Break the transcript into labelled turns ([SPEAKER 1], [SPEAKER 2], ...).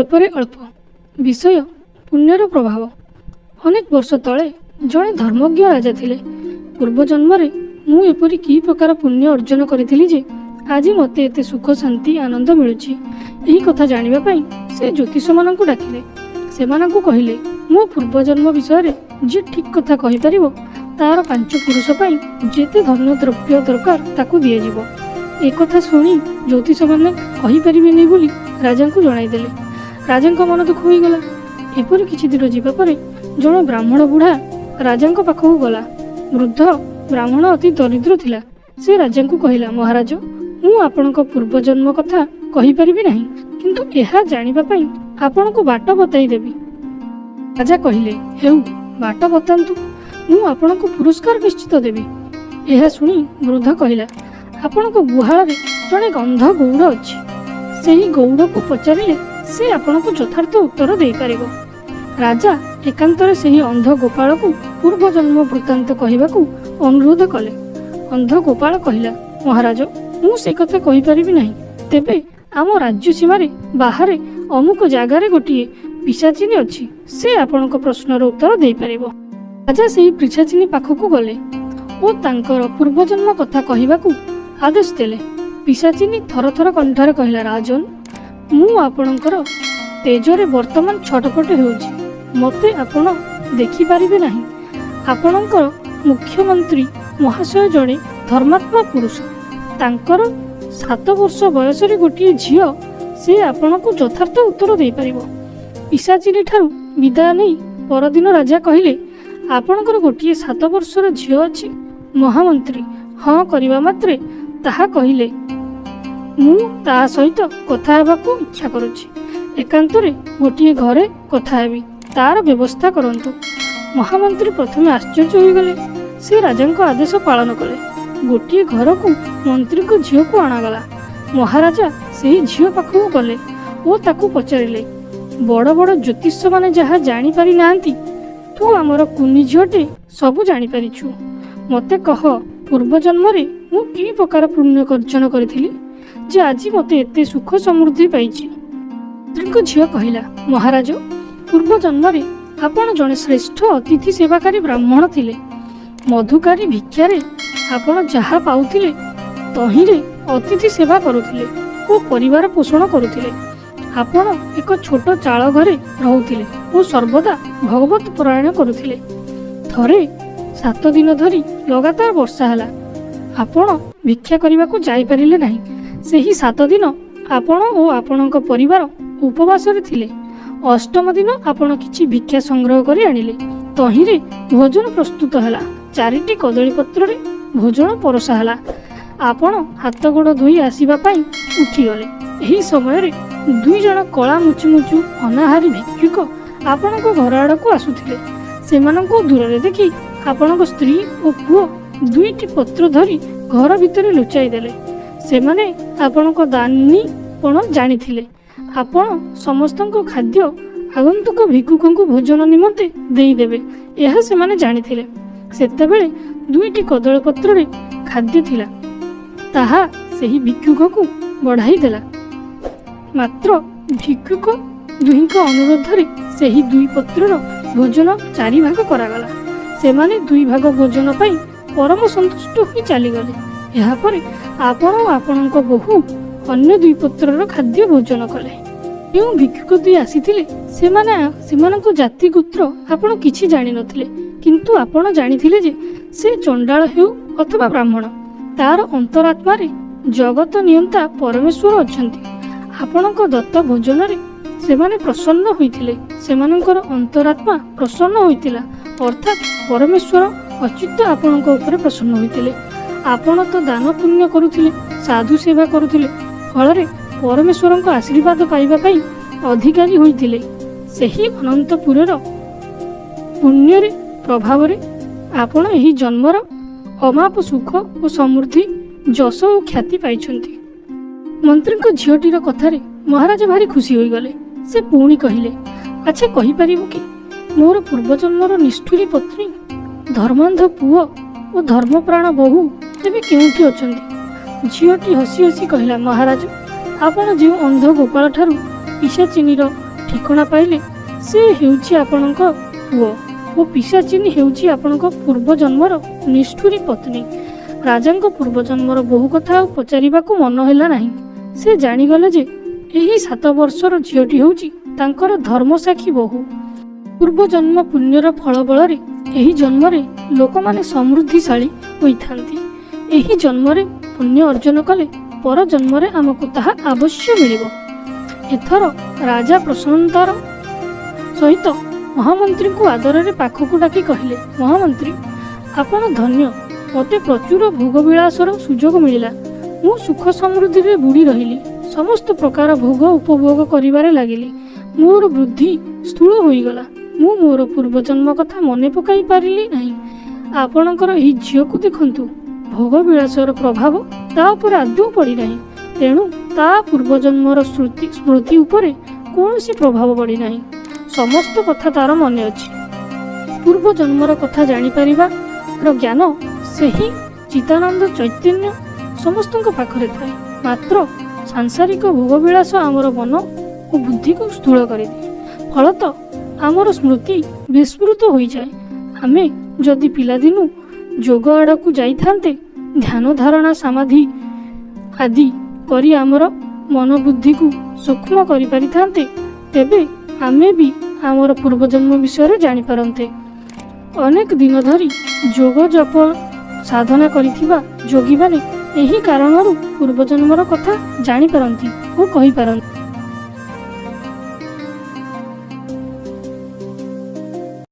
[SPEAKER 1] ଗଳ୍ପରେ ଅଳ୍ପ ବିଷୟ ପୁଣ୍ୟର ପ୍ରଭାବ। ଅନେକ ବର୍ଷ ତଳେ ଜଣେ ଧର୍ମଜ୍ଞ ରାଜା ଥିଲେ। ପୂର୍ବଜନ୍ମରେ ମୁଁ ଏପରି କି ପ୍ରକାର ପୁଣ୍ୟ ଅର୍ଜନ କରିଥିଲି ଯେ ଆଜି ମୋତେ ଏତେ ସୁଖ, ଶାନ୍ତି, ଆନନ୍ଦ ମିଳୁଛି, ଏହି କଥା ଜାଣିବା ପାଇଁ ସେ ଜ୍ୟୋତିଷମାନଙ୍କୁ ଡାକିଲେ। ସେମାନଙ୍କୁ କହିଲେ, ମୋ ପୂର୍ବଜନ୍ମ ବିଷୟରେ ଯିଏ ଠିକ୍ କଥା କହିପାରିବ ତାର ପାଞ୍ଚ ପୁରୁଷ ପାଇଁ ଯେତେ ଧନ ଦ୍ରବ୍ୟ ଦରକାର ତାକୁ ଦିଆଯିବ। ଏକଥା ଶୁଣି ଜ୍ୟୋତିଷମାନେ କହିପାରିବେନି ବୋଲି ରାଜାଙ୍କୁ ଜଣାଇଦେଲେ। ରାଜାଙ୍କ ମନ ଦୁଃଖ ହୋଇଗଲା। ଏପରି କିଛି ଦିନ ଯିବା ପରେ ଜଣେ ବ୍ରାହ୍ମଣ ବୁଢ଼ା ରାଜାଙ୍କ ପାଖକୁ ଗଲା। ବୃଦ୍ଧ ବ୍ରାହ୍ମଣ ଅତି ଦରିଦ୍ର ଥିଲା। ସେ ରାଜାଙ୍କୁ କହିଲା, ମହାରାଜ, ମୁଁ ଆପଣଙ୍କ ପୂର୍ବଜନ୍ମ କଥା କହିପାରିବି ନାହିଁ, କିନ୍ତୁ ଏହା ଜାଣିବା ପାଇଁ ଆପଣଙ୍କୁ ବାଟ ବତାଇ ଦେବି। ରାଜା କହିଲେ, ହେଉ, ବାଟ ବତାନ୍ତୁ, ମୁଁ ଆପଣଙ୍କୁ ପୁରସ୍କାର ନିଶ୍ଚିତ ଦେବି। ଏହା ଶୁଣି ବୃଦ୍ଧ କହିଲା, ଆପଣଙ୍କ ଗୁହାଳରେ ଜଣେ ଅନ୍ଧ ଗଉଡ଼ ଅଛି। ସେହି ଗଉଡ଼କୁ ପଚାରିଲେ ସେ ଆପଣଙ୍କୁ ଯଥାର୍ଥ ଉତ୍ତର ଦେଇପାରିବ। ରାଜା ଏକାନ୍ତରେ ସେହି ଅନ୍ଧ ଗୋପାଳକୁ ପୂର୍ବଜନ୍ମ ବୃତ୍ତାନ୍ତ କହିବାକୁ ଅନୁରୋଧ କଲେ। ଅନ୍ଧ ଗୋପାଳ କହିଲା, ମହାରାଜ, ମୁଁ ସେ କଥା କହିପାରିବି ନାହିଁ। ତେବେ ଆମ ରାଜ୍ୟ ସୀମାରେ ବାହାରେ ଅମୁକ ଜାଗାରେ ଗୋଟିଏ ପିଶାଚିନୀ ଅଛି, ସେ ଆପଣଙ୍କ ପ୍ରଶ୍ନର ଉତ୍ତର ଦେଇପାରିବ। ରାଜା ସେହି ପିଶାଚିନୀ ପାଖକୁ ଗଲେ ଓ ତାଙ୍କର ପୂର୍ବଜନ୍ମ କଥା କହିବାକୁ ଆଦେଶ ଦେଲେ। ପିଶାଚିନୀ ଥରଥର କଣ୍ଠରେ କହିଲା, ରାଜନ, ମୁଁ ଆପଣଙ୍କର ତେଜରେ ବର୍ତ୍ତମାନ ଛଟପଟ ହେଉଛି। ମୋତେ ଆପଣ ଦେଖିପାରିବେ ନାହିଁ। ଆପଣଙ୍କର ମୁଖ୍ୟମନ୍ତ୍ରୀ ମହାଶୟ ଜଣେ ଧର୍ମାତ୍ମା ପୁରୁଷ। ତାଙ୍କର 7 ବର୍ଷ ବୟସରେ ଗୋଟିଏ ଝିଅ, ସେ ଆପଣଙ୍କୁ ଯଥାର୍ଥ ଉତ୍ତର ଦେଇପାରିବ। ପିଶାଚିନୀ ଠାରୁ ବିଦାୟ ନେଇ ପରଦିନ ରାଜା କହିଲେ, ଆପଣଙ୍କର ଗୋଟିଏ 7 ବର୍ଷର ଝିଅ ଅଛି? ମହାମନ୍ତ୍ରୀ ହଁ କରିବା ମାତ୍ରେ ତାହା କହିଲେ, ମୁଁ ତା ସହିତ କଥା ହେବାକୁ ଇଚ୍ଛା କରୁଛି। ଏକାନ୍ତରେ ଗୋଟିଏ ଘରେ କଥା ହେବି, ତାର ବ୍ୟବସ୍ଥା କରନ୍ତୁ। ମହାମନ୍ତ୍ରୀ ପ୍ରଥମେ ଆଶ୍ଚର୍ଯ୍ୟ ହୋଇଗଲେ। ସେ ରାଜାଙ୍କ ଆଦେଶ ପାଳନ କଲେ। ଗୋଟିଏ ଘରକୁ ମନ୍ତ୍ରୀଙ୍କ ଝିଅକୁ ଅଣାଗଲା। ମହାରାଜା ସେହି ଝିଅ ପାଖକୁ ଗଲେ ଓ ତାକୁ ପଚାରିଲେ, ବଡ଼ ବଡ଼ ଜ୍ୟୋତିଷମାନେ ଯାହା ଜାଣିପାରି ନାହାନ୍ତି, ତୁ ଆମର କୁନି ଝିଅଟେ ସବୁ ଜାଣିପାରିଛୁ। ମୋତେ କହ, ପୂର୍ବଜନ୍ମରେ ମୁଁ କି ପ୍ରକାର ପୁଣ୍ୟ ଅର୍ଜନ କରିଥିଲି ଯେ ଆଜି ମୋତେ ଏତେ ସୁଖ ସମୃଦ୍ଧି ପାଇଛି? ମନ୍ତ୍ରୀଙ୍କ ଝିଅ କହିଲା, ମହାରାଜ, ପୂର୍ବ ଜନ୍ମରେ ଆପଣ ଜଣେ ଶ୍ରେଷ୍ଠ ଅତିଥି ସେବାକାରୀ ବ୍ରାହ୍ମଣ ଥିଲେ। ମଧୁକାରୀ ଭିକ୍ଷାରେ ଆପଣ ଯାହା ପାଉଥିଲେ ତହିଁରେ ଅତିଥି ସେବା କରୁଥିଲେ ଓ ପରିବାର ପୋଷଣ କରୁଥିଲେ। ଆପଣ ଏକ ଛୋଟ ଚାଳ ଘରେ ରହୁଥିଲେ ଓ ସର୍ବଦା ଭଗବତ ପରାୟଣ କରୁଥିଲେ। ଥରେ 7 ଦିନ ଧରି ଲଗାତାର ବର୍ଷା ହେଲା। ଆପଣ ଭିକ୍ଷା କରିବାକୁ ଯାଇପାରିଲେ ନାହିଁ। ସେହି 7 ଦିନ ଆପଣ ଓ ଆପଣଙ୍କ ପରିବାର ଉପବାସରେ ଥିଲେ। ଅଷ୍ଟମ ଦିନ ଆପଣ କିଛି ଭିକ୍ଷା ସଂଗ୍ରହ କରି ଆଣିଲେ। ତହିଁରେ ଭୋଜନ ପ୍ରସ୍ତୁତ ହେଲା। 4ଟି କଦଳୀ ପତ୍ରରେ ଭୋଜନ ପରସା ହେଲା। ଆପଣ ହାତ ଗୋଡ଼ ଧୋଇ ଆସିବା ପାଇଁ ଉଠିଗଲେ। ଏହି ସମୟରେ 2 ଜଣ କଳା ମୁଚୁମୁଚୁ ଅନାହାରୀ ଭିକ୍ଷୁକ ଆପଣଙ୍କ ଘର ଆଡ଼କୁ ଆସୁଥିଲେ। ସେମାନଙ୍କୁ ଦୂରରେ ଦେଖି ଆପଣଙ୍କ ସ୍ତ୍ରୀ ଓ ପୁଅ 2ଟି ପତ୍ର ଧରି ଘର ଭିତରେ ଲୁଚାଇ ଦେଲେ। ସେମାନେ ଆପଣଙ୍କ ଦାନୀପଣ ଜାଣିଥିଲେ। ଆପଣ ସମସ୍ତଙ୍କ ଖାଦ୍ୟ ଆଗନ୍ତୁକ ଭିକ୍ଷୁକଙ୍କୁ ଭୋଜନ ନିମନ୍ତେ ଦେଇଦେବେ, ଏହା ସେମାନେ ଜାଣିଥିଲେ। ସେତେବେଳେ 2ଟି କଦଳୀପତ୍ରରେ ଖାଦ୍ୟ ଥିଲା, ତାହା ସେହି ଭିକ୍ଷୁକକୁ ବଢ଼ାଇ ଦେଲା। ମାତ୍ର ଭିକ୍ଷୁକ ଦୁହିଁଙ୍କ ଅନୁରୋଧରେ ସେହି 2 ପତ୍ରର ଭୋଜନ 4 ଭାଗ କରାଗଲା। ସେମାନେ 2 ଭାଗ ଭୋଜନ ପାଇଁ ପରମ ସନ୍ତୁଷ୍ଟ ହୋଇ ଚାଲିଗଲେ। ଏହାପରେ ଆପଣ ଓ ଆପଣଙ୍କ ବୋହୂ ଅନ୍ୟ 2 ପତ୍ରର ଖାଦ୍ୟ ଭୋଜନ କଲେ। ଯେଉଁ ଭିକ୍ଷୁକ ଦୁଇ ଆସିଥିଲେ, ସେମାନେ ସେମାନଙ୍କ ଜାତି ଗୋତ୍ର ଆପଣ କିଛି ଜାଣିନଥିଲେ, କିନ୍ତୁ ଆପଣ ଜାଣିଥିଲେ ଯେ ସେ ଚଣ୍ଡାଳ ହେଉ ଅଥବା ବ୍ରାହ୍ମଣ, ତାର ଅନ୍ତରାତ୍ମାରେ ଜଗତ ନିୟନ୍ତା ପରମେଶ୍ୱର ଅଛନ୍ତି। ଆପଣଙ୍କ ଦତ୍ତ ଭୋଜନରେ ସେମାନେ ପ୍ରସନ୍ନ ହୋଇଥିଲେ। ସେମାନଙ୍କର ଅନ୍ତରାତ୍ମା ପ୍ରସନ୍ନ ହୋଇଥିଲା, ଅର୍ଥାତ୍ ପରମେଶ୍ୱର ଅଚ୍ୟୁତ ଆପଣଙ୍କ ଉପରେ ପ୍ରସନ୍ନ ହୋଇଥିଲେ। ଆପଣ ତ ଦାନ ପୁଣ୍ୟ କରୁଥିଲେ, ସାଧୁ ସେବା କରୁଥିଲେ, ଫଳରେ ପରମେଶ୍ୱରଙ୍କ ଆଶୀର୍ବାଦ ପାଇବା ପାଇଁ ଅଧିକାରୀ ହୋଇଥିଲେ। ସେହି ଅନନ୍ତପୁରର ପୁଣ୍ୟରେ ପ୍ରଭାବରେ ଆପଣ ଏହି ଜନ୍ମର ଅମାପ ସୁଖ ଓ ସମୃଦ୍ଧି, ଯଶ ଓ ଖ୍ୟାତି ପାଇଛନ୍ତି। ମନ୍ତ୍ରୀଙ୍କ ଝିଅଟିର କଥାରେ ମହାରାଜା ଭାରି ଖୁସି ହୋଇଗଲେ। ସେ ପୁଣି କହିଲେ, ଆଚ୍ଛା, କହିପାରିବୁ କି ମୋର ପୂର୍ବଜନ୍ମର ନିଷ୍ଠୁରୀ ପତ୍ନୀ, ଧର୍ମାନ୍ଧ ପୁଅ ଓ ଧର୍ମପ୍ରାଣ ବୋହୂ ଏବେ କେଉଁଠି ଅଛନ୍ତି? ଝିଅଟି ହସି ହସି କହିଲା, ମହାରାଜ, ଆପଣ ଯେଉଁ ଅନ୍ଧ ଗୋପାଳ ଠାରୁ ପିଶାଚିନୀର ଠିକଣା ପାଇଲେ ସେ ହେଉଛି ଆପଣଙ୍କ ପୁଅ ଓ ପିଶାଚିନୀ ହେଉଛି ଆପଣଙ୍କ ପୂର୍ବଜନ୍ମର ନିଷ୍ଠୁରୀ ପତ୍ନୀ। ରାଜାଙ୍କ ପୂର୍ବଜନ୍ମର ବହୁ କଥା ଆଉ ପଚାରିବାକୁ ମନ ହେଲା ନାହିଁ। ସେ ଜାଣିଗଲେ ଯେ ଏହି 7 ବର୍ଷର ଝିଅଟି ହେଉଛି ତାଙ୍କର ଧର୍ମସାକ୍ଷୀ ବୋହୂ। ପୂର୍ବଜନ୍ମ ପୁଣ୍ୟର ଫଳ ବଳରେ ଏହି ଜନ୍ମରେ ଲୋକମାନେ ସମୃଦ୍ଧିଶାଳୀ ହୋଇଥାନ୍ତି। ଏହି ଜନ୍ମରେ ପୁଣ୍ୟ ଅର୍ଜନ କଲେ ପର ଜନ୍ମରେ ଆମକୁ ତାହା ଅବଶ୍ୟ ମିଳିବ। ଏଥର ରାଜା ପ୍ରସନ୍ନତାର ସହିତ ମହାମନ୍ତ୍ରୀଙ୍କୁ ଆଦରରେ ପାଖକୁ ଡାକି କହିଲେ, ମହାମନ୍ତ୍ରୀ, ଆପଣ ଧନ୍ୟ। ମୋତେ ପ୍ରଚୁର ଭୋଗବିଳାସର ସୁଯୋଗ ମିଳିଲା। ମୁଁ ସୁଖ ସମୃଦ୍ଧିରେ ବୁଡ଼ି ରହିଲି। ସମସ୍ତ ପ୍ରକାର ଭୋଗ ଉପଭୋଗ କରିବାରେ ଲାଗିଲି। ମୋର ବୁଦ୍ଧି ସ୍ଥୂଳ ହୋଇଗଲା। ମୁଁ ମୋର ପୂର୍ବଜନ୍ମ କଥା ମନେ ପକାଇ ପାରିଲି ନାହିଁ। ଆପଣଙ୍କର ଏହି ଝିଅକୁ ଦେଖନ୍ତୁ, ଭୋଗବିଳାସର ପ୍ରଭାବ ତା ଉପରେ ଆଦୌ ପଡ଼ିନାହିଁ। ତେଣୁ ତା ପୂର୍ବଜନ୍ମର ସ୍ମୃତି ଉପରେ କୌଣସି ପ୍ରଭାବ ପଡ଼ିନାହିଁ। ସମସ୍ତ କଥା ତାର ମନେ ଅଛି। ପୂର୍ବଜନ୍ମର କଥା ଜାଣିପାରିବାର ଜ୍ଞାନ ସେହି ଚିଦାନନ୍ଦ ଚୈତନ୍ୟ ସମସ୍ତଙ୍କ ପାଖରେ ଥାଏ। ମାତ୍ର ସାଂସାରିକ ଭୋଗବିଳାସ ଆମର ମନ ଓ ବୁଦ୍ଧିକୁ ସ୍ଥୂଳ କରିଦିଏ। ଫଳତଃ ଆମର ସ୍ମୃତି ବିସ୍ମୃତ ହୋଇଯାଏ। ଆମେ ଯଦି ପିଲାଦିନୁ ଯୋଗ ଆଡ଼କୁ ଯାଇଥାନ୍ତେ, ଧ୍ୟାନ ଧାରଣା ସମାଧି ଆଦି କରି ଆମର ମନୋବୁଦ୍ଧିକୁ ସୂକ୍ଷ୍ମ କରିପାରିଥାନ୍ତେ, ତେବେ ଆମେ ବି ଆମର ପୂର୍ବଜନ୍ମ ବିଷୟରେ ଜାଣିପାରନ୍ତେ। ଅନେକ ଦିନ ଧରି ଯୋଗ ଜପ ସାଧନା କରିଥିବା ଯୋଗୀମାନେ ଏହି କାରଣରୁ ପୂର୍ବଜନ୍ମର କଥା ଜାଣିପାରନ୍ତି ଓ କହିପାରନ୍ତି।